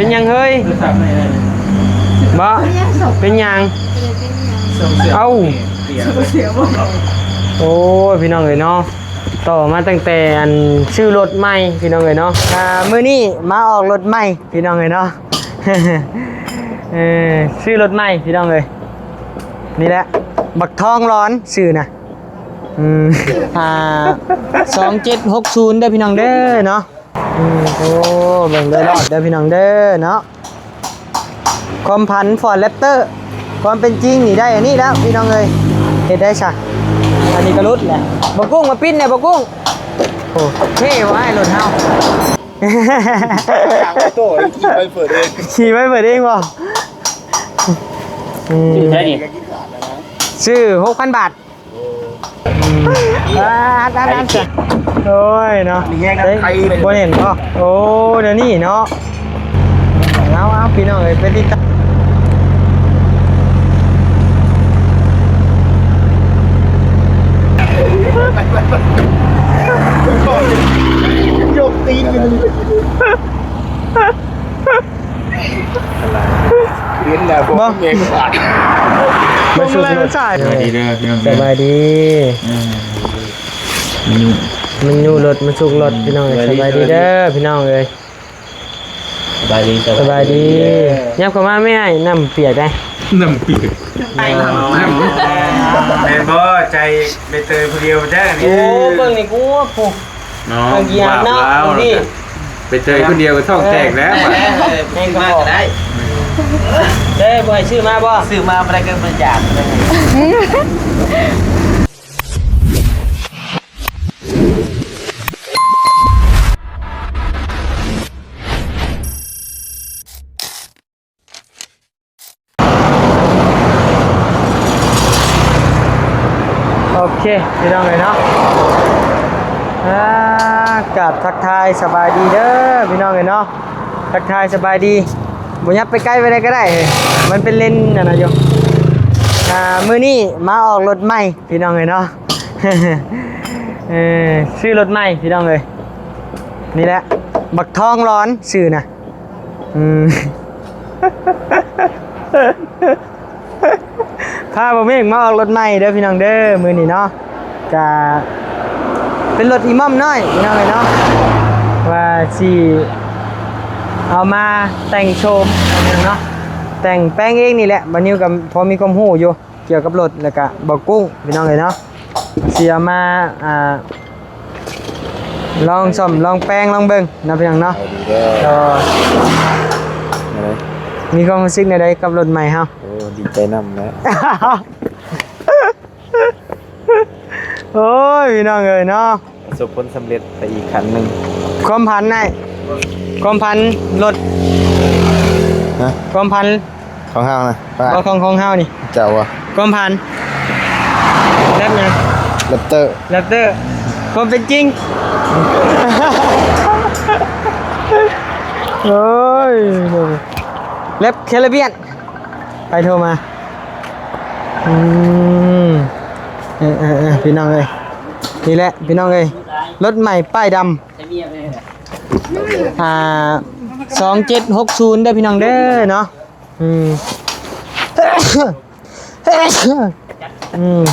ປັນຫຍັງເຮີ້ຍ? ບໍ່ ເປັນຫຍັງ? ເອົ້າ ໂອ້ຍ ພີ່ນ້ອງເອີຍເນາະ ຕໍ່ມາຕັ້ງແຕ່ອັນຊື້ລົດໃໝ່ ພີ່ນ້ອງເອີຍເນາະ. ອ່າ ມື້ນີ້ມາອອກລົດໃໝ່ ພີ່ນ້ອງເອີຍເນາະ. ເອີ ຊື້ລົດໃໝ່ ພີ່ນ້ອງເອີຍ. ນີ້ແຫຼະ ບັກທອງຫຼອນຊື່ນະ. ອືມ ອ່າ ສອງເຈັດຫົກສູນເດີພີ່ນ້ອງເດີເນາະ. ອືມ ໂອ້ ເບິ່ງໂດຍລອບເດີພີ່ນ້ອງເດີເນາະ. ຄວາມຝັນຟອດແຣັບເຕີ ຄວາມເປັນຈິງນີ້ໄດ້ອັນນີ້ແລ້ວພີ່ນ້ອງເອີຍ. ເຮັດໄດ້ຊະ ອັນນີ້ກໍຫຼຸດແຫຼະ. ບໍ່ກຸ້ງ ມາປິດແດ່ບໍ່ກຸ້ງ. ໂອ້ ເທ່ບໍ່ອ້າຍລົດເຮົາ? ໂຕ ຂີ່ໄປເປີດເອງ ຂີ່ໄປເປີດເອງບໍ່? ອືມ ຊື້ເທົ່າໃດນີ້? ຊື້ຫົກພັນບາດ. ໂອ້ ອືມ ອ່າ ອັດ ອັດ ອັດ ໂອ້ຍເນາະ ມີແຮງນຳໄຄເລີຍ ບໍ່ເຫັນບໍ່? ໂອ້ ດຽວນີ້ເນາະ ເອົາ ເອົາ ພີ່ນ້ອງເອີຍ ໄປຕິດຕາມ ຍົກຕີນຂຶ້ນ. ເຫັນແລ້ວບໍ່ ບໍ່ ແມ່ນຂາດ ມາສຸກລົດ. ສະບາຍດີເດີພີ່ນ້ອງເດີ ສະບາຍດີ. ເອີ ມັນຢູ່ ມັນຢູ່ລົດ ມັນສຸກລົດ ອືມ ພີ່ນ້ອງເອີຍ. ສະບາຍດີເດີພີ່ນ້ອງເອີຍ ສະບາຍດີ ສະບາຍດີ. ສະບາຍດີ ຫຍັບເຂົ້າມາແມ່ອ້າຍ ນ້ຳປຽກໄດ໋ ນ້ຳປຽກ ແມ່ນບໍ່? ໃຈໃບເຕີຍຜູ້ດຽວຈັກອັນນີ້. ໂອ້ ເບິ່ງນີ້ ໂອ້ ຜູ້ ເນາະ ເອົາກີອາບນ້ຳ ບາບລາວ ນີ້ ໄປເຈີຄົນດຽວກໍທ້ອງແຕກແລ້ວ. ເອີ ແມ່ນກໍໄດ້ ເດ້ ບໍ່ໃຫ້ຊື້ມາບໍ່? ຊື້ມາບໍ່ໄດ້ກໍບໍລິຈາກ. ໂອເຄ ພີ່ນ້ອງເອີຍເນາະ ອ່າ ກາບທັກທາຍສະບາຍດີເດີພີ່ນ້ອງເອີຍເນາະ ທັກທາຍສະບາຍດີ. ບໍ່ຫຍັບໄປໃກ້ປານໃດກໍໄດ້ ມັນເປັນເລນອັນນັ້ນຢູ່. ອ່າ ມື້ນີ້ມາອອກລົດໃໝ່ພີ່ນ້ອງເອີຍເນາະ ເອີ ຊື້ລົດໃໝ່ພີ່ນ້ອງເອີຍ. ນີ້ແຫຼະ ບັກທອງຫຼອນຊື່ນະ. ອືມ ພາບ່າວເມກມາອອກລົດໃໝ່ເດີພີ່ນ້ອງເດີ ມື້ນີ້ເນາະ ກະເປັນລົດອີ່ໝອມນ້ອຍພີ່ນ້ອງເອີຍເນາະ ວ່າຊິເອົາມາແຕ່ງໂສມເນາະ ແຕ່ງແປງເອງນີ້ແຫຼະ. ບ່າວນິວກໍພໍມີຄວາມຮູ້ຢູ່ ກ່ຽວກັບລົດ ແລ້ວກະບ່າວກຸ້ງພີ່ນ້ອງເອີຍເນາະ ຊິເອົາມາ ອ່າ ລອງສ້ອມລອງແປງລອງເບິ່ງເນາະພີ່ນ້ອງເນາະ. ໂດຍ ມີຄວາມຮູ້ສຶກແນວໃດກັບລົດໃໝ່ເຮົາ? ໂອ້ ດີໃຈນຳແຫຼະ. ໂອ້ຍ ພີ່ນ້ອງເອີຍເນາະ ປະສົບຜົນສຳເລັດໄປອີກຂັ້ນໜຶ່ງ. ຄວາມຝັນອ້າຍ ຄວາມຝັນລົດ ຮະ? ຄວາມຝັນ ຂອງເຮົານະ ບໍ່ ຂອງ ຂອງເຮົານີ້ ເຈົ້າບໍ່? ຄວາມຝັນ ແຣັບຫຍັງ? ແຣັບເຕີ ແຣັບເຕີ ຄວາມເປັນຈິງ. ໂອ້ຍ ແຣັບແຄຣິບຽນ ໃຜໂທມາ? ອືມ ເອີ ເອີ ເອີ ພີ່ນ້ອງເອີຍ ນີ້ແຫຼະພີ່ນ້ອງເອີຍ ລົດໃໝ່ປ້າຍດຳ ອ່າ ສອງເຈັດຫົກສູນເດີພີ່ນ້ອງເດີເນາະ. ອືມ ອືມ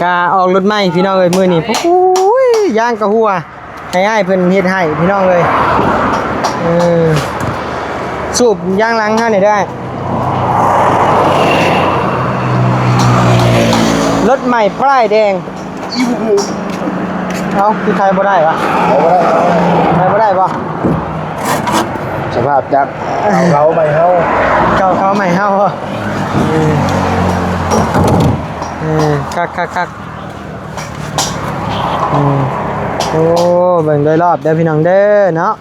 ກະອອກລົດໃໝ່ພີ່ນ້ອງເອີຍ ມື້ນີ້ ໂອ້ຍ ຢາງກະຫົວ ໃຫ້ອ້າຍເພິ່ນເຮັດໃຫ້ພີ່ນ້ອງເອີຍ. ເອີ ສູບຢາງຫຼັງເຮົານີ້ໄດ້ ລົດໃໝ່ປ້າຍແດງ. ອີ່ບໍ່ ເອົ້າ ຄືໄຂບໍ່ໄດ້ວະ? ໄຂບໍ່ໄດ້ ໄຂບໍ່ໄດ້ບໍ່? ສະພາບຈັກ ເອົາເຂົາໃໝ່ເຮົາ ເອົາເຂົາໃໝ່ເຮົາ. ເອີ ເອີ ຄັກໆໆ. ອືມ ໂອ້ ເບິ່ງໂດຍລອບເດີພີ່ນ້ອງເດີເນາະ.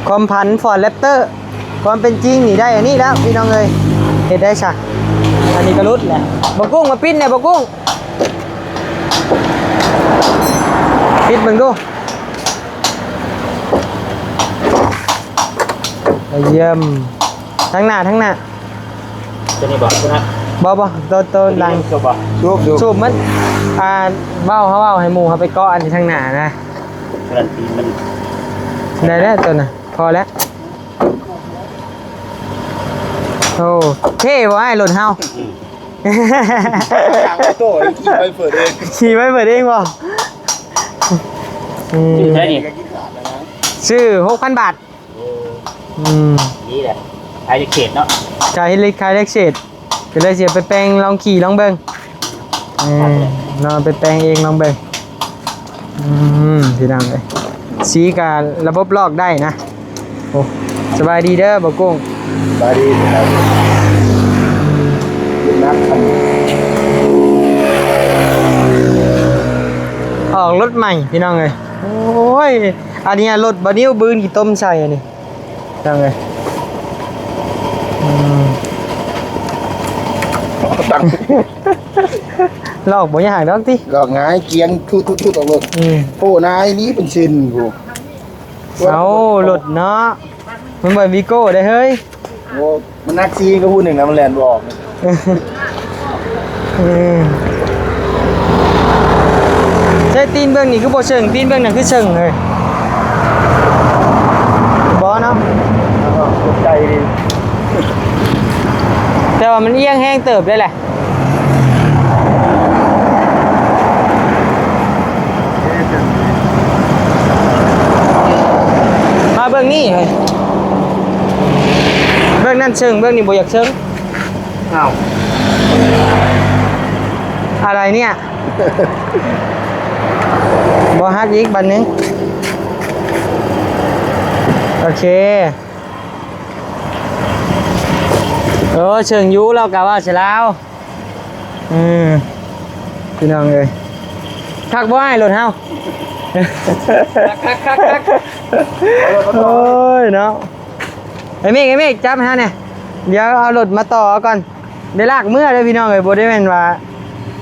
ຄວາມຝັນຟອດແຣັບເຕີ ຄວາມເປັນຈິງນີ້ໄດ້ອັນນີ້ແລ້ວພີ່ນ້ອງເອີຍ. ເຮັດໄດ້ຊະ ອັນນີ້ກໍຫຼຸດແຫຼະ. ບໍ່ກຸ້ງ ມາປິດແດ່ບໍ່ກຸ້ງ ປິດເບິ່ງດູ. ຢ້ຽມ ທາງໜ້າ ທາງໜ້າ. ຕົວນີ້ບໍ່? ຕົວນັ້ນ ບໍ່ ບໍ່ ຕົວ ຕົວຫຼັງ ສູບບໍ່? ສູບ ສູບ ສູບມັນ ອ່າ ເວົ້າ ເຮົາເວົ້າໃຫ້ໝູ່ເຮົາໄປເກາະອັນທີ່ທາງໜ້ານະ. ຕົວນັ້ນຕີນມັນ ໄດ້ແລ້ວຕົວນັ້ນ ພໍແລ້ວ. ໂອ້ ເທ່ບໍ່ອ້າຍ ລົດເຮົາ? ໂຕຂີ່ໄປເປີດເອງ ຂີ່ໄປເປີດເອງບໍ່? ອືມ ຊື້ເທົ່າໃດນີ້? ຊື້ຫົກພັນບາດ. ໂອ້ ອືມ ດີແຫຼະ ຂາຍເລກເສດເນາະ ຂາຍເລກ ຂາຍເລກເສດ ກໍເລີຍຊິໄປແປງ ລອງຂີ່ລອງເບິ່ງ. ເອີ ລອງໄປແປງເອງລອງເບິ່ງ. ອືມ ພີ່ນ້ອງເອີຍ ສີກະລະບົບລອກໄດ້ນະ. ໂອ້ ສະບາຍດີເດີ ບ່າວກຸ້ງ ສະບາຍດີ ສະບາຍດີ. ອືມ ລຸ້ນໜັກຄັນ ອອກລົດໃໝ່ ພີ່ນ້ອງເອີຍ. ໂອ້ຍ ອັນນີ້ລົດບ່າວນິ້ວບືນຂີ້ຕົມໃສ່ອັນນີ້. ຈັ່ງເລີຍ ອືມ ຕັງ ລອກບໍ່ຍາກດອກຕິ ລອກງ່າຍ ກຽງ ທຸດໆໆ ອອກໂລດ. ອືມ ໂອ້ ນາຍນີ້ເປັນເສັ້ນພຸ້ນ. ເອົາ ລົດເນາະ ມັນບໍ່ມີໂກ້ໄດ້ເຮີ້ຍ. ໂອ້ ມັນໜັກສີ່ກໍຜູ້ໜຶ່ງນະ ມັນແລ່ນບໍ່ອອກ. ເອີ ໃຊ້ຕີນເບື້ອງນີ້ຄືບໍ່ເຊິ່ງ ຕີນເບື້ອງນັ້ນຄືເຊິ່ງເຮີ້ຍ. ບໍ່ເນາະ ໃຈດີ ແຕ່ວ່າມັນອຽງແຮງເຕີບໄດ້ແຫຼະ. ມາເບິ່ງນີ້ເຮີ້ຍ ເບື້ອງນັ້ນເຊິ່ງ ເບື້ອງນີ້ບໍ່ຢາກເຊິ່ງ. ອ້າວ ອະໄລເນຍ ບໍ່ຫັກອີກບາດໜຶ່ງ. ໂອເຄ ເອີ ເຊິ່ງຢູ່ ລາວກະວ່າຊິລາວ. ເອີ ພີ່ນ້ອງເອີຍ ຄັກບໍ່ອ້າຍ ລົດເຮົາ? ຄັກໆໆໆ ໂອ້ຍເນາະ. ໄອ້ເມກ ໄອ້ເມກ ຈັບໃຫ້ເຮົາແດ່ ດຽວເອົາລົດມາຕໍ່ເອົາກ່ອນ. ໄດ້ລາກເມືອເດີພີ່ນ້ອງເອີຍ ບໍ່ໄດ້ແມ່ນວ່າ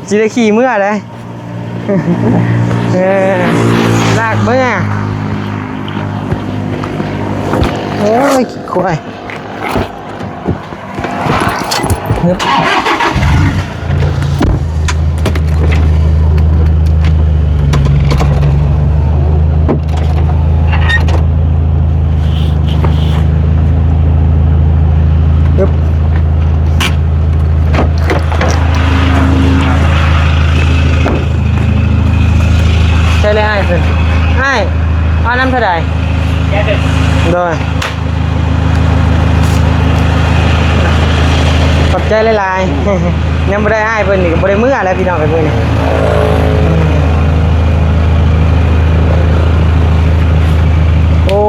ຊິໄດ້ຂີ່ເມືອເດ້. ເອີ ລາກເມືອ. ໂອ້ຍ ຂີ້ຄວາຍ. ຮຶບ ຮຶບ ໃສ່ເລີຍອ້າຍເພິ່ນ. ອ້າຍ ເອົານຳເທົ່າໃດ? ໂດຍ ຂອບໃຈຫຼາຍໆ. ຍັງບໍ່ໄດ້ອ້າຍເພິ່ນນີ້ ກໍບໍ່ໄດ້ເມືອແລ້ວພີ່ນ້ອງເອີຍມື້ນີ້. ໂອ້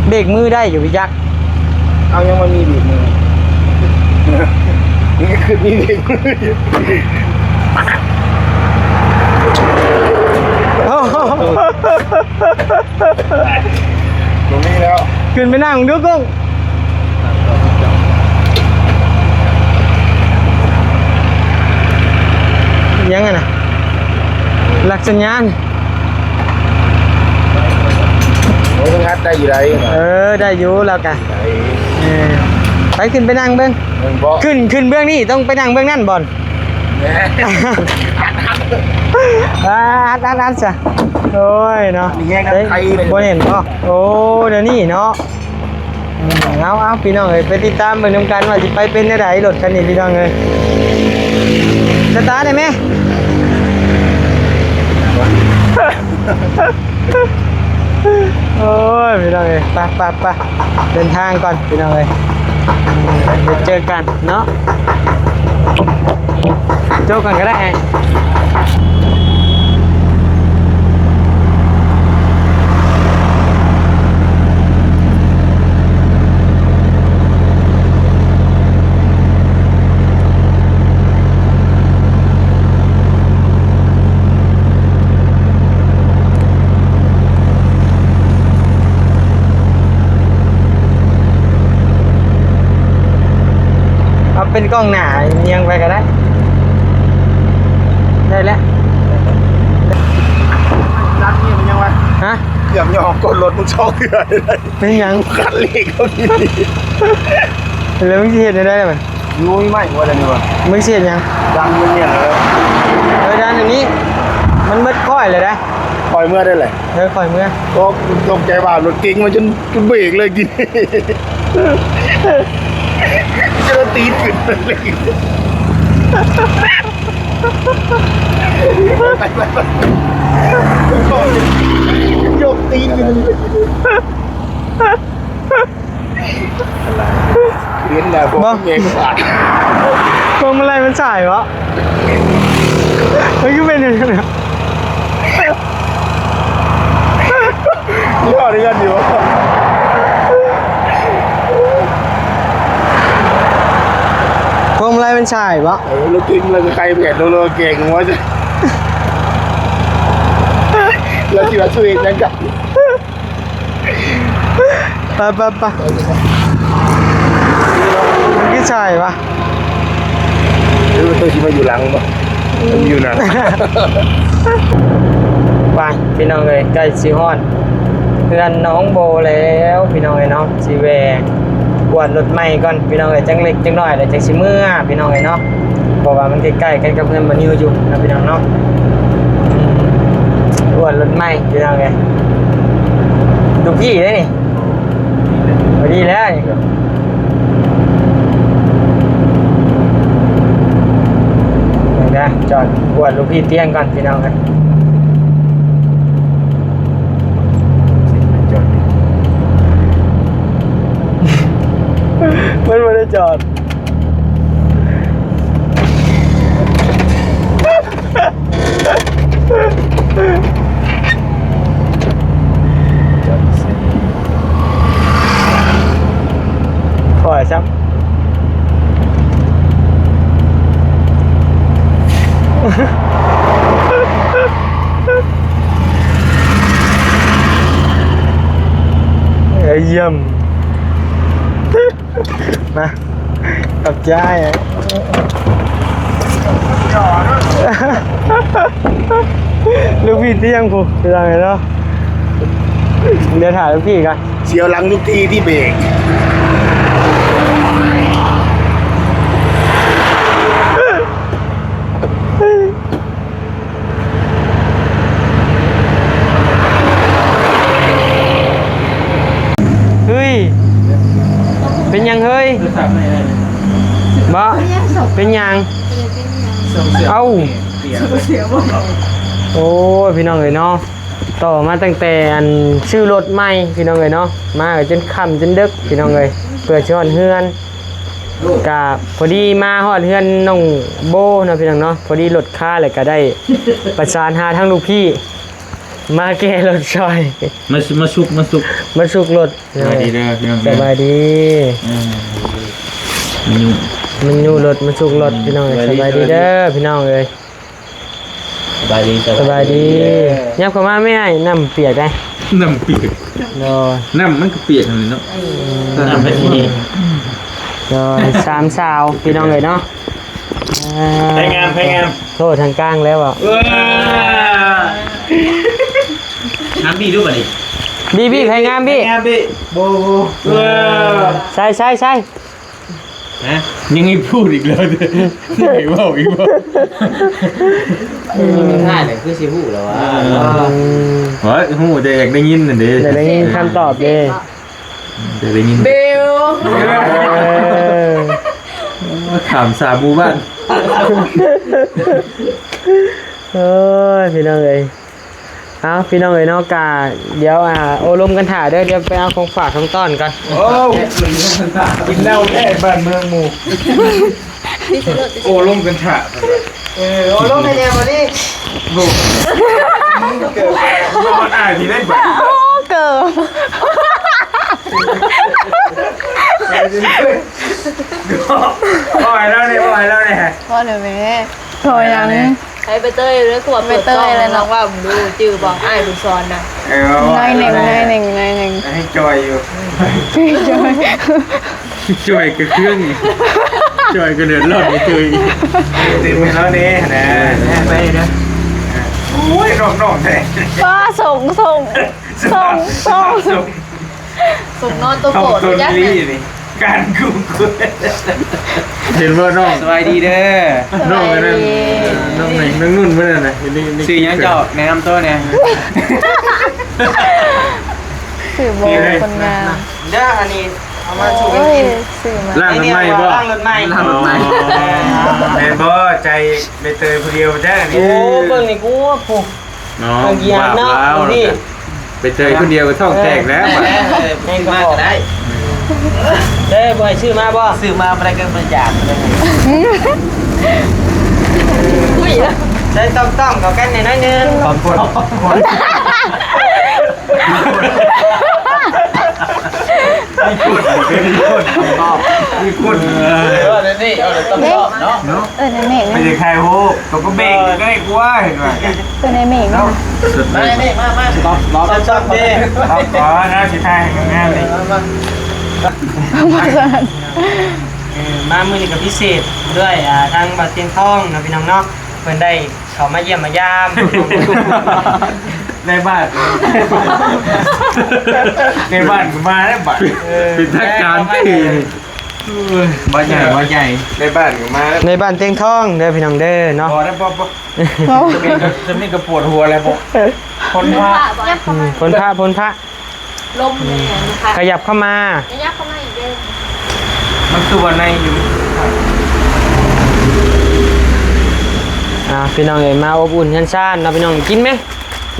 ເບກມືໄດ້ຢູ່ພີ່ຈັກ. ເອົາ ຍັງບໍ່ມີເບກມື ຍັງຄືມີເບກມືຢູ່. ບໍ່ມີແລ້ວ ຂຶ້ນໄປນັ່ງດູກຸ້ງ. ຍັງຫັ້ນນະ ຫຼັກສັນຍານ. ໂອ້ ມັນອັດໄດ້ຢູ່ໃດ໋. ເອີ ໄດ້ຢູ່ແລ້ວກະ ໄດ້ ເອີ ໄປຂຶ້ນໄປນັ່ງເບິ່ງ ເບິ່ງບໍ່ ຂຶ້ນ ຂຶ້ນເບື້ອງນີ້ ຕ້ອງໄປນັ່ງເບື້ອງນັ້ນບ່ອນ. ແມ່ນ ອັດ ອັດ ອັດຊະ. ໂອ້ຍເນາະ ມີແຮງອັດໄຄເລີຍ ບໍ່ເຫັນບໍ່? ໂອ້ ດຽວນີ້ເນາະ. ອືມ ເອົາ ເອົາ ພີ່ນ້ອງເອີຍ ໄປຕິດຕາມເບິ່ງນຳກັນວ່າຊິໄປເປັນແນວໃດລົດຄັນນີ້ພີ່ນ້ອງເອີຍ. ສະຕາດໄດ້ແມ? ໂອ້ຍ ພີ່ນ້ອງເອີຍ ໄປ ໄປ ໄປ ເດີນທາງກ່ອນພີ່ນ້ອງເອີຍ ໄປເຈີກັນເນາະ. ໂຈກກ່ອນກໍໄດ້ອ້າຍ. ເອົາເປັນກ້ອງໜ້າ ຍຽງໄປກໍໄດ້ ໄດ້ແລ້ວ. ລັດນີ້ມັນຍັງວະ? ຮະ? ເກືອບຫຍໍ້ກົ້ນລົດມຶງສອງເທື່ອ. ເປັນຫຍັງ? ຄັນເລກເຂົາດີໆ. ແລ້ວມຶງຊິເຮັດແນວໃດລະບັດ? ຢູ່ມີໄມ້ບໍ່ລະນີ້ວະ? ມຶງຊິເຮັດຫຍັງ? ດັງເງິນນີ້ລະ. ເອີ ດັນອັນນີ້ ມັນໝົດຂ້ອຍແລ້ວນະ. ຂ້ອຍເມືອໄດ້ແຫຼະ. ເອີ ຂ້ອຍເມືອ. ໂອ້ ຕົກໃຈວ່າລົດເກັງມາຈົນ ຈົນເບຣກເລີຍກີ້. ຈະຕີນຂຶ້ນໄປເລີຍ ໄປ ໄປ ໄປ ຍົກຕີນຂຶ້ນ ເຫັນແລ້ວບໍ່? ພວງມາໄລມັນສາຍບໍ່? ມັນຄືເປັນຈັ່ງຊັ້ນນະ? ມີພໍ້ເຮືອນຢູ່ ພວງມາໄລມັນສາຍບໍ່? ເອີ ລົດເກັງ ແລ້ວກໍໄຄແຜດ ລົດເກັງຫົວ ແລ້ວຊິວ່າສວຍຫຍັງກັນ? ໄປ ໄປ ໄປ ມັນຄືສາຍວະ? ຫຼືວ່າໂຕຊິມາຢູ່ຫຼັງບໍ່? ມັນຢູ່ໜ້າ ໄປ ພີ່ນ້ອງເອີຍ ໃກ້ຊິຮອດເຮືອນນ້ອງໂບແລ້ວ ພີ່ນ້ອງເອີຍເນາະ ຊິແວ່ກວດລົດໃໝ່ກ່ອນ ພີ່ນ້ອງເອີຍ ຈັກເລັກຈັກນ້ອຍ ແລ້ວຈັ່ງຊິເມືອ ພີ່ນ້ອງເອີຍເນາະ. ເພາະວ່າມັນໃກ້ໆກັນກັບເຮືອນບ່າວນິວຢູ່ນະ ພີ່ນ້ອງເນາະ. ອືມ ກວດລົດໃໝ່ ພີ່ນ້ອງເອີຍ ລູກພີ່ເດ້ນີ້ ພໍດີແລ້ວນີ້ ເບິ່ງເດີ ຈອດກວດລູກພີ່ຕຽງກ່ອນ ພີ່ນ້ອງເອີຍ. ມັນບໍ່ໄດ້ຈອດ. ຖອຍຊ້ຳ ເອີ ຢ້ຽມ. ມາ ຂອບໃຈ. ລູກພີ່ຕຽງພຸ້ນ ພີ່ນ້ອງເອີຍເນາະ. ດຽວຖ້າລູກພີ່ກ່ອນ ສຽວຫຼັງທຸກທີທີ່ເບກ. ເຮີ້ຍ ເປັນຫຍັງເຮີ້ຍ? ບໍ່ ເປັນຫຍັງ? ເອົ້າ ໂອ້ຍ ພີ່ນ້ອງເອີຍເນາະ ຕໍ່ມາຕັ້ງແຕ່ອັນຊື້ລົດໃໝ່ ພີ່ນ້ອງເອີຍເນາະ ມາກໍຈົນຄ່ຳຈົນເດິກ ພີ່ນ້ອງເອີຍ ເພື່ອຊິຮອດເຮືອນ. ກະພໍດີມາຮອດເຮືອນນ້ອງໂບເນາະ ພີ່ນ້ອງເນາະ ພໍດີລົດຄາ ແລ້ວກະໄດ້ປະສານຫາທາງລູກພີ່ ມາແກ້ລົດຊ່ອຍ ມາ ມາຊຸກ ມາຊຸກ ມາຊຸກລົດ. ສະບາຍດີເດີພີ່ນ້ອງເດີ ສະບາຍດີ. ເອີ ມັນຢູ່ ມັນຢູ່ລົດ ມາຊຸກລົດ ອືມ ພີ່ນ້ອງເອີຍ. ສະບາຍດີເດີພີ່ນ້ອງເອີຍ. ສະບາຍດີ ສະບາຍດີ ສະບາຍດີ. ຫຍັບເຂົ້າມາແມ່ ອ້າຍ ນ້ຳປຽກໄດ໋ ນ້ຳປຽກ ໂດຍ ນ້ຳມັນກໍປຽກຫັ້ນແຫຼະເນາະ. ອືມ ນ້ຳໄປທີ່ນີ້ ໂດຍ ສາມສາວ ພີ່ນ້ອງເອີຍເນາະ. ອ່າ ໃຜງາມ ໃຜງາມ ໂທດທາງກາງແລ້ວບໍ່? ເອີ ຖາມບີດູບາດນີ້ ບີ ບີ ໃຜງາມບີ? ໃຜງາມບີ? ໂບ ໂບ ເອີ ໃສ່ ໃສ່ ໃສ່. ຮະ ຍັງໃຫ້ພູດອີກແລ້ວເດີ ຍັງໃຫ້ເວົ້າອີກບໍ່? ເອີ ທ້າຍແຫຼະຄືຊິຮູ້ແລ້ວວ່າ ເອີ ອືມ ໂອ້ຍ ຮູ້ແຕ່ຢາກໄດ້ຍິນນັ້ນເດ້ ຢາກໄດ້ຍິນຄຳຕອບເດ້ ຢາກໄດ້ຍິນ ບິວ ເອີ ຖາມສາມໝູ່ບ້ານ. ໂອ້ຍ ພີ່ນ້ອງເອີຍ. ເອົາ ພີ່ນ້ອງເອີຍເນາະ ກະດຽວ ອ່າ ໂອ້ລົມກັນຖ້າເດີ ດຽວໄປເອົາຂອງຝາກຂອງຕ້ອນກ່ອນ. ໂອ້ ກິນເຫຼົ້າແທ້ບ້ານເມືອງໝູ່ ໂອ້ລົມກັນຖ້າ. ເອີ ໂອ້ລົມໃຫ້ແດ່ບັດນີ້ ໂອ້ ເກີບ ບໍ່ອາຍທີ່ໄດ້ບັດ ໂອ້ ເກີບ ບໍ່ໃຫ້ລາວແດ່ ບໍ່ໃຫ້ລາວແດ່ ບໍ່ແດ່ແມ່ ບໍ່ຫຍັງ. ໃຫ້ໃບເຕີຍເລີຍ ກວມ ໃບເຕີຍເລີຍເນາະ ລອງເວົ້າເບິ່ງດູ ຈື່ບໍ່ ອ້າຍເພິ່ນສອນນະ. ເອີ ໜ້ອຍໜຶ່ງ ໜ້ອຍໜຶ່ງ ໜ້ອຍໜຶ່ງ ໃຫ້ຈ່ອຍຢູ່ ຈ່ອຍ ຈ່ອຍກໍເຄື່ອງ ຈ່ອຍກໍເດືອດຮ້ອນໄປເຕີຍ ຕື່ມໃຫ້ລາວແດ່ນະ ໄປເດີ. ໂອ້ຍ ນ້ອງໆແທ້ ປ້າ ສົ່ງ ສົ່ງ ສົ່ງ ສົ່ງ ສົ່ງ ສົ່ງນອນໂຕໂປດຈັກນີ້ ການກຸ້ງກຸ້ຍ ເຫັນບໍ່ນ້ອງ? ສະບາຍດີເດີ ນ້ອງອັນນັ້ນ ສະບາຍດີ ນ້ອງ ນ້ອງໜຶ່ງ ນ້ອງນຸ່ນມື້ນັ້ນນະ ຊື່ຫຍັງເຈົ້າ? ແນະນຳຕົວແດ່ ຊື່ໂບ ຄົນງາມເດີ. ອັນນີ້ ເອົາມາສູ່ກັນກິນ. ໂອ້ຍ ຊື້ມາ ລ້າງລົດໃໝ່ບໍ່? ລ້າງລົດໃໝ່ ລ້າງລົດໃໝ່. ອໍ ແມ່ນບໍ່? ໃຈໃບເຕີຍຜູ້ດຽວຈັກອັນນີ້. ໂອ້ ເບິ່ງນີ້ ໂອ້ ຜູ້ ເນາະ ເບິ່ງກີ່ອັນເນາະ. ບາບລາວ ນີ້ ໄປເຈີຄົນດຽວກໍທ້ອງແຕກແລ້ວ. ເອີ ແມ່ນກໍບອກໄດ້. ເດ້ ບໍ່ໃຫ້ຊື້ມາບໍ່? ຊື້ມາບໍ່ໄດ້ກໍບໍ່ຢາກ. ອຸ້ຍ ໃຊ້ຕ້ອງໆ ເຂົ້າກັນແດ່ໜ້ອຍໜຶ່ງ. ຂອບຄຸນ. ມີຄົນ ມີຄົນ ມີຄົນ ເອີ ເອີ ນີ້ ເອີ ຕ້ອງເນາະ ເນາະ. ເອີ ໃນເມກ ໄປເຮັດຖ່າຍຮູບ ຕົວກໍເບກຢູ່ໃກ້ກວ່າ ເຫັນວ່າ ຕົວໃນເມກເນາະ. ມາ ນີ້ ມາ ມາ ສະຕັອບ ສະຕັອບ ສະຕັອບເດ້. ເອົາກ່ອນນະ ຊິຖ່າຍໃຫ້ງາມໆນີ້. ເອີ ມາມື້ນີ້ກໍພິເສດດ້ວຍ ອ່າ ທາງບ່າວຕຽງທອງເນາະ ພີ່ນ້ອງເນາະ ເພິ່ນໄດ້ ເຂົ້າມາຢ້ຽມມາຢາມ ໃນບ້ານ ໃນບ້ານກໍມາແລ້ວບາດ. ເອີ ເປັນທາງການຕິ. ໂອ້ຍ ບ້ານໃຫຍ່ ບ້ານໃຫຍ່ ໃນບ້ານກໍມາແລ້ວ ໃນບ້ານຕຽງທອງເດີພີ່ນ້ອງເດີເນາະ. ບໍ່ໄດ້ ບໍ່ ບໍ່ ໂອ້ ຈະມີ ຈະມີກໍປວດຫົວແລ້ວບໍ່. ພົ້ນພະ ອືມ ພົ້ນພະ ພົ້ນພະ. ລົມແຮງນະຄະ ຂະຫຍັບເຂົ້າມາ ຂະຫຍັບເຂົ້າມາອີກເດີ້. ມັນຄືວ່າໃນຢູ່ ອ່າ ພີ່ນ້ອງເອີຍ ມາອົບອຸ່ນເຮືອນຊານເນາະພີ່ນ້ອງ. ກິນໄໝ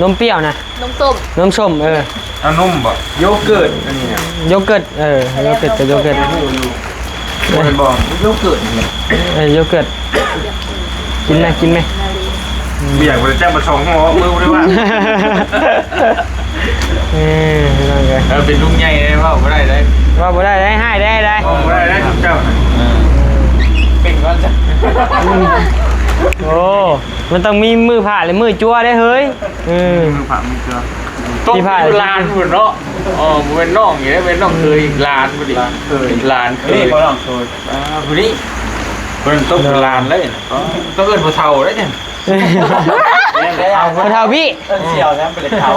ນົມປ່ຽວນະ? ນົມສົ້ມ ນົມສົ້ມ ເອີ. ເອົານົມບໍ່? ໂຢເກີດອັນນີ້ນະ ໂຢເກີດ ເອີ ໂຢເກີດກັບໂຢເກີດ. ບໍ່ແມ່ນບໍ່ ໂຢເກີດນີ້ ເອີ ໂຢເກີດ. ກິນໄໝ ກິນໄໝ? ບໍ່ຢາກ ບໍ່ໄດ້ຈັບມາສອງຫໍ່ ມືບໍ່ໄດ້ວ່າງ. ເອີ ພີ່ນ້ອງເອີຍ ເອີ ເປັນລຸງໃຫຍ່ເດ້ ເວົ້າບໍ່ໄດ້ເດ້ ເວົ້າບໍ່ໄດ້ເດ້ ຮ້າຍເດ້ ຮ້າຍເດ້ ເວົ້າບໍ່ໄດ້ເດ້ ເຈົ້ານະ. ເອີ ເປັນກ່ອນຈ້ະ. ໂອ້ ມັນຕ້ອງມີມືພະ ແລະ ມືຈົວເດ້ເຮີ້ຍ. ເອີ ມີພະມີຕົວ ຕ້ອງມີຫຼານພຸ້ນເນາະ. ອໍ ບໍ່ແມ່ນນ້ອງນີ້ເດ້ ແມ່ນນ້ອງເຂີຍອີກ ຫຼານພຸ້ນອີກ ຫຼານເຂີຍ ຫຼານເຂີຍ ນີ້ບໍ່ນ້ອງເຂີຍ. ອ່າ ຜູ້ນີ້ເພິ່ນຕົກຫຼານເລີຍນະ. ອໍ ຕ້ອງເອີ້ນຜູ້ເຖົ້າເດ້ນີ້. ເຖົ້າ ຜູ້ເຖົ້າພີ່ ເອີ້ນສ່ຽວນະ ເປັນເຖົ້າ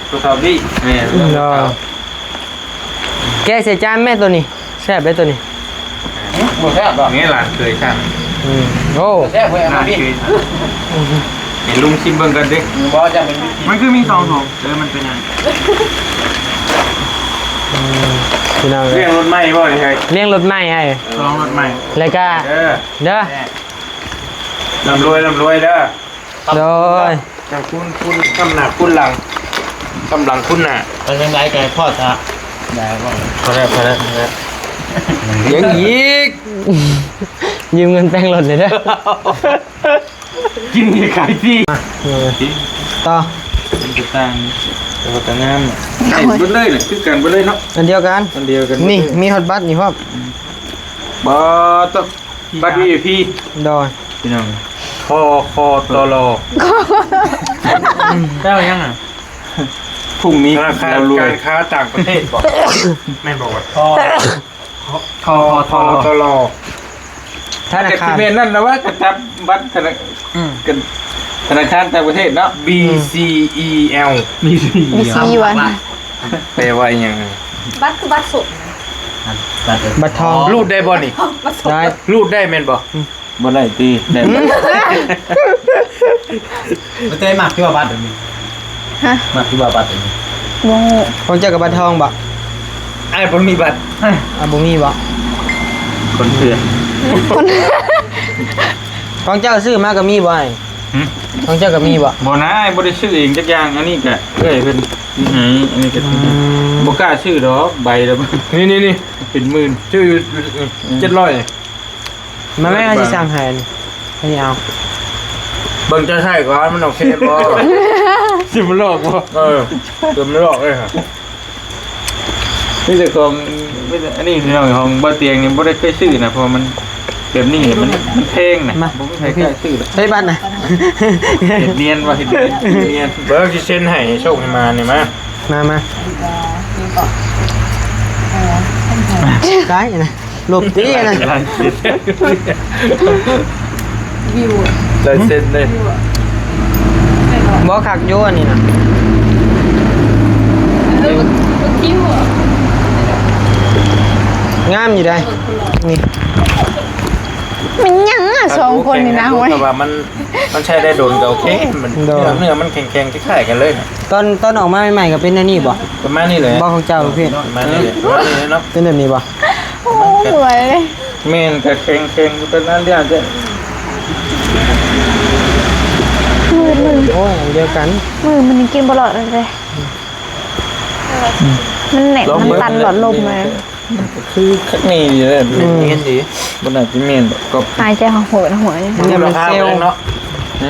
ຜູ້ເຖົ້າພີ່. ແມ່ນ ເນາະ. ແກະໃສ່ຈານແມ່ໂຕນີ້ ແຊບເດ້ໂຕນີ້. ບໍ່ແຊບດອກ ນີ້ຫຼານເຂີຍຊັ້ນ. ອືມ ໂອ້ ແຊບເວີຍ ຫຼານເຂີຍ. ໃຫ້ລຸງຊິມເບິ່ງກ່ອນເດ້. ບໍ່ ຈະເປັນວິທີ ມັນຄືມີສອງຖົງ ເອີ ມັນເປັນຫຍັງ? ອືມ ພີ່ນ້ອງເອີຍ ລ້ຽງລົດໃໝ່ບໍ່ນີ້ເຮີ້ຍ? ລ້ຽງລົດໃໝ່ອ້າຍ ສອງລົດໃໝ່ ແລ້ວກະ ເອີ ເດີ ແຊບ ລ່ຳລວຍ ລ່ຳລວຍເດີ. ໂດຍ ເຈົ້າຄຸນ ຄຸນ ຄ້ຳໜ້າຄຸນຫຼັງ ຄ້ຳຫຼັງຄຸນໜ້າ. ໄປທາງໃດກໍໃຫ້ພໍ້ຊະ ໄດ້ບໍ່? ພໍແລ້ວ ພໍແລ້ວ ພໍແລ້ວ. ຍັງອີກ ຢືມເງິນແຕ່ງລົດແດ່ເດີ. ກິນນີ້ຂາຍຟຣີ ມາ ຕໍ່ ເປັນກະຕ່າງ ແຕ່ວ່າກໍງາມ ໃສ່ເບິດເລີຍນະ ຄືກັນເບິດເລີຍເນາະ ອັນດຽວກັນ ອັນດຽວກັນ. ນີ້ ມີຮອດບັດນີ້ພ້ອມ ອືມ ບໍ່ຕ້ອງ ບັດ ວີໄອພີ ໂດຍ ພີ່ນ້ອງ ຄຄຕລ ແລ້ວຍັງອ່ະ ພຸ່ງນີ້ ທະນາຄານການຄ້າຕ່າງປະເທດບໍ່ ແມ່ນບໍ່ວະ? ທ ທ ທ ທລ ທລ ທະນາຄານ ແມ່ນນັ້ນລະວ່າ ກະຈັບບັດທະນາ ອືມ ກັນ ທະນາຄານຕ່າງປະເທດເນາະ ບີຊີອີແອລ ບີຊີອີແອລ ບີຊີອີແອລ ວ່າ ແປວ່າອີ່ຫຍັງ? ບັດຄືບັດສົບ ບັດ ບັດທອງ ຮູດໄດ້ບໍ່ນີ້? ບັດສົບ ໄດ້ ຮູດໄດ້ແມ່ນບໍ່? ອືມ ບໍ່ໄດ້ຕິ ໄດ້ບໍ່? ບໍ່ເຄີຍມັກຢູ່ວ່າບັດອັນນີ້ ຮະ ມັກຢູ່ວ່າບັດອັນນີ້ ບໍ່ຮູ້. ຂອງເຈົ້າກໍບັດທອງບໍ່? ອ້າຍບໍ່ມີບັດ ອ້າຍບໍ່ມີບໍ່? ຄົນເຖື່ອນ ຄົນ ຂອງເຈົ້າຊື້ມາກໍມີບໍ່ອ້າຍ? ຫຶ? ຂອງເຈົ້າກໍມີບໍ່? ບໍ່ນາ ອ້າຍບໍ່ໄດ້ຊື້ເອງຈັກຢ່າງ ອັນນີ້ກະເອື້ອຍເພິ່ນຊື້ໃຫ້ ອັນນີ້ກະ ອືມ ບໍ່ກ້າຊື້ດອກ ໃບລະ ນີ້ໆໆ ເປັນໝື່ນ ຊື້ຢູ່ ອືມ ເຈັດຮ້ອຍ. ມາແມ່ ຊິສັ່ງໃຫ້ອັນນີ້ ອັນນີ້ເອົາ ເບິ່ງເຈົ້າໃຊ້ກ່ອນ ມັນໂອເຄບໍ່? ຊິມາຫຼອກບໍ່? ເອີ ຊິມາຫຼອກເລີຍ ມີແຕ່ຂອງ ມີແຕ່ອັນນີ້ ພີ່ນ້ອງ ຂອງບໍ່ຕຽງນີ້ບໍ່ໄດ້ເຄີຍຊື້ນະ ເພາະວ່າມັນແບບນີ້ມັນ ມັນແພງນະ ມາ ບໍ່ມີໃຜກ້າຊື້ດອກ ໃຊ້ບັດນະ ເຮັດນຽນວ່າ ເຮັດນຽນ ເບິ່ງຊິເຊັນໃຫ້ ໂຊກໃຫ້ມານີ້ ມາ ມາ ມາ ໄດ້ນະ. ຫຼົບຕິອັນນັ້ນ ລາຍເຊັນ ວິວ ລາຍເຊັນເດ້ ບໍ່ຄັກຢູ່ອັນນີ້ນະ ເອີ ມັນຄິວ ງາມຢູ່ໃດ໋ ນີ້ ແມ່ນຫຍັງອະ ສອງຄົນນີ້ນະ ໂອ້ຍ ແຕ່ວ່າມັນ ມັນໃຊ້ໄດ້ດົນກໍໂອເຄ ມັນ ໂດຍ ເນື້ອ ເນື້ອມັນແຂງໆ ຄ້າຍໆ ກັນເລີຍນະ ຕອນ ຕອນອອກມາໃໝ່ໆ ກໍເປັນແນວນີ້ບໍ່? ປະມານນີ້ແຫຼະ ບໍ່ຂອງເຈົ້າລູກພີ່ ປະມານນີ້ແຫຼະ ປະມານນີ້ແຫຼະເນາະ ເປັນແບບນີ້ບໍ່? ໂອ້ ເມື່ອຍເລີຍ ແມ່ນ ກະແຂງໆ ຢູ່ເປັນອັນດຽວກັນ ມື ມື ໂອ້ຍ ອັນດຽວກັນ ມືມັນຍັງກິນບໍ່ຫຼອດເລີຍເດ້ ມັນແໜ້ນ ລອງເບິ່ງ ມັນຕັນຫຼອດລົມເລີຍ ຄືຄັກນີ້ເລີຍ ອືມ ແມ່ນດີ ບໍ່ໜ້າຈະແມ່ນດອກ ກໍຫາຍໃຈຫົວໆ ຫົວ ມັນຫຼຸດລາຄາໄປເລີຍເນາະ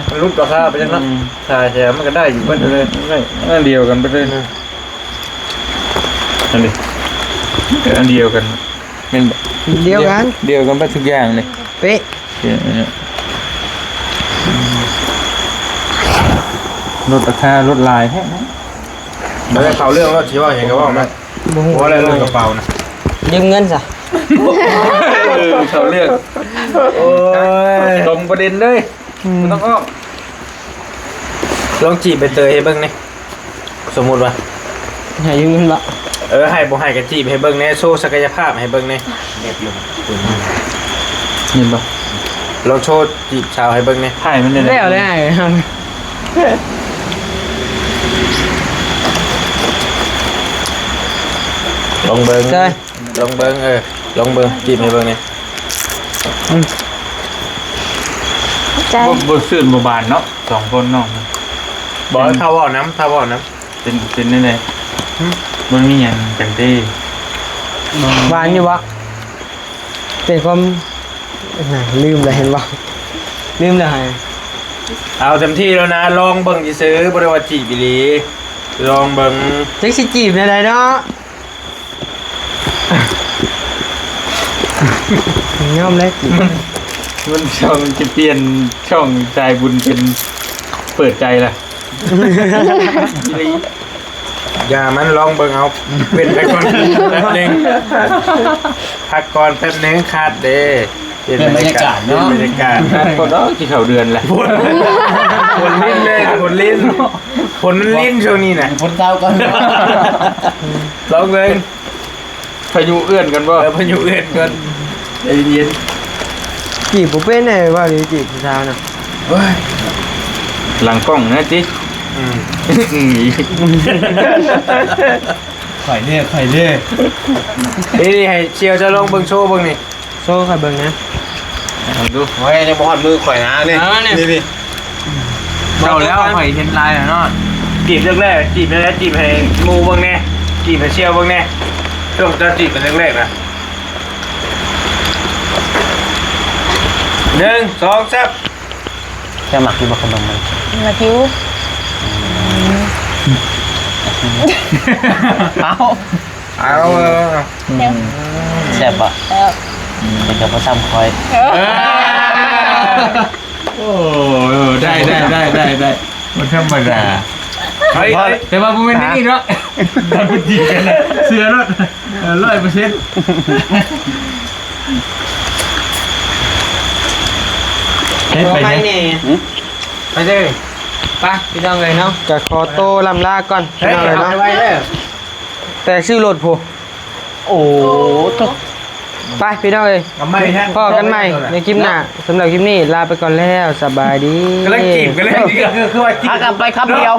ມັນຫຼຸດລາຄາໄປເລີຍເນາະ ອືມ ຖ້າແທ້ມັນກໍໄດ້ຢູ່ເບິດເລີຍ ໄດ້ ອັນດຽວກັນໄປເລີຍ ອັນນີ້ ອັນດຽວກັນ ແມ່ນບໍ່? ດຽວກັນ ດຽວກັນເບິດທຸກຢ່າງນີ້ ເປະ ເອີ ລົດລາຄາ ລົດຫຼາຍແທ້ນະ ບໍ່ໄດ້ເຂົ້າເລື່ອງ ລົດຊິເວົ້າຫຍັງກໍເວົ້າມາ ບໍ່ຮູ້ ບໍ່ໄດ້ເລື່ອງກະເປົານະ ຢືມເງິນຊະ ເອີ ເຂົ້າເລື່ອງ ໂອ້ຍ ຕົງປະເດັນເລີຍ ອືມ ບໍ່ຕ້ອງອ້ອມ ລອງຈີບໃບເຕີຍໃຫ້ເບິ່ງແດ່ ສົມມຸດວ່າ ໃຫ້ຢືມເງິນບໍ່? ເອີ ໃຫ້ບໍ່ໃຫ້ກໍຈີບໃຫ້ເບິ່ງແດ່ ໂຊສັກກະຍະພາບໃຫ້ເບິ່ງແດ່ ເຫັນບໍ່? ລອງໂຊຈີບສາວໃຫ້ເບິ່ງແດ່ ໃຫ້ມັນແດ່ ແລ້ວແລ້ວ ລອງເບິ່ງ ລອງເບິ່ງ ເອີ ລອງເບິ່ງ ຈີບໃຫ້ເບິ່ງແດ່ ອືມ ໃຈ ບໍ່ ບໍ່ຊື່ນບໍ່ບານເນາະ ສອງຄົນເນາະ ບໍ່ ຖ້າເວົ້ານຳ ຖ້າເວົ້ານຳ ເປັນ ເປັນແນວໃດ? ຫຶ? ບໍ່ມີຫຍັງກັນເດ້ ຫວານຢູ່ບໍ່? ເປັນຄວາມ ນະ ລືມແລ້ວເຫັນບໍ່? ລືມແລ້ວຫາ ເອົາເຕັມທີ່ແລ້ວນະ ລອງເບິ່ງຊື່ໆ ບໍ່ໄດ້ວ່າຈີບອີ່ຫຼີ ລອງເບິ່ງ ຈັກຊິຈີບແນວໃດເນາະ? ຍອມແລ້ວ ມັນ ມັນຊ່ອງຈະປ່ຽນຊ່ອງສາຍບຸນເປັນເປີດໃຈລະ ຢ່າມັນ ລອງເບິ່ງເອົາ ເວັ້ນໄປກ່ອນແປັບໜຶ່ງ ພັກກ່ອນແປັບໜຶ່ງ ຄາດເດ້ ປ່ຽນບັນຍາກາດເນາະ ປ່ຽນບັນຍາກາດ ຄາດ ພໍດອກ ຊິເຂົ້າເດືອນລະ ຝົນ ຝົນລິນເລີຍ ຝົນລິນ ຝົນມັນລິນຊ່ວງນີ້ນະ ຝົນເຊົາກ່ອນ ລອງເບິ່ງ ພາຍຸເອື້ອນກັນບໍ່? ເອີ ພາຍຸເອື້ອນກ່ອນ ໃຈເຢັນໆ ຈີບບໍ່ເປັນເດ້ ວ່າຊິຈີບຜູ້ສາວນະ ໂອ້ຍ ຫຼັງກ້ອງນະຕິ ອືມ ອືມ ຂ້ອຍເດ້ ຂ້ອຍເດ້ ນີ້ໆ ໃຫ້ສ່ຽວເຈົ້າລອງເບິ່ງໂຊເບິ່ງນີ້ ໂຊຂ້ອຍເບິ່ງນະ ເອົາດູ ໂອ້ຍ ຍັງບໍ່ຮອດມືຂ້ອຍນະນີ້ ເອົານີ້ ນີ້ໆ ເຈົ້າແລ້ວ ຂ້ອຍເຫັນລາຍແລ້ວເນາະ ຈີບແລກໆ ຈີບແລກໆ ຈີບໃຫ້ໝູ່ເບິ່ງແດ່ ຈີບໃຫ້ສ່ຽວເບິ່ງແດ່ ຊ່ວງເຈົ້າຈີບກັນແລກໆນະ ໜຶ່ງ ສອງ ສາມ ເຈົ້າມັກຢູ່ບໍ່ຂະໜົມມັນ? ມັກຢູ່ ເອົາ ເອົາ ແຊບບໍ່? ແຊບ ແຕ່ກໍບໍ່ຊ່ຳຂ້ອຍ ເອີ ໂອ້ ໄດ້ ໄດ້ ໄດ້ ໄດ້ ບໍ່ທຳມະດາ ເອີຍ ແຕ່ວ່າບໍ່ແມ່ນແນວນີ້ເນາະ ຕອນເພິ່ນຈີບກັນນະ ເຊື່ອໂລດ ເອີ ຮ້ອຍເປີເຊັນ ເຮັດໄປ ໄປ ແທ້ ນີ້ ຫຶ? ໄປເດີ ໄປ ພີ່ນ້ອງເອີຍເນາະ ກະຂໍໂຕລ່ຳລາກ່ອນ ເຮີ້ຍ ພີ່ນ້ອງເອີຍເນາະ ເອົາໄປໄວ້ເດີ ແຕ່ຊື້ລົດພຸ້ນ ໂອ້ ໂອ້ ໂທ້ ໄປ ພີ່ນ້ອງເອີຍ ເອົາໃໝ່ແທ້ ພໍ້ກັນໃໝ່ໃນຄລິບໜ້າ ສຳລັບຄລິບນີ້ລາໄປກ່ອນແລ້ວ ສະບາຍດີ ກຳລັງຈີບກັນເລີຍ ຄື ຄືວ່າຈີບ ພາກັນໄປຄຳດຽວ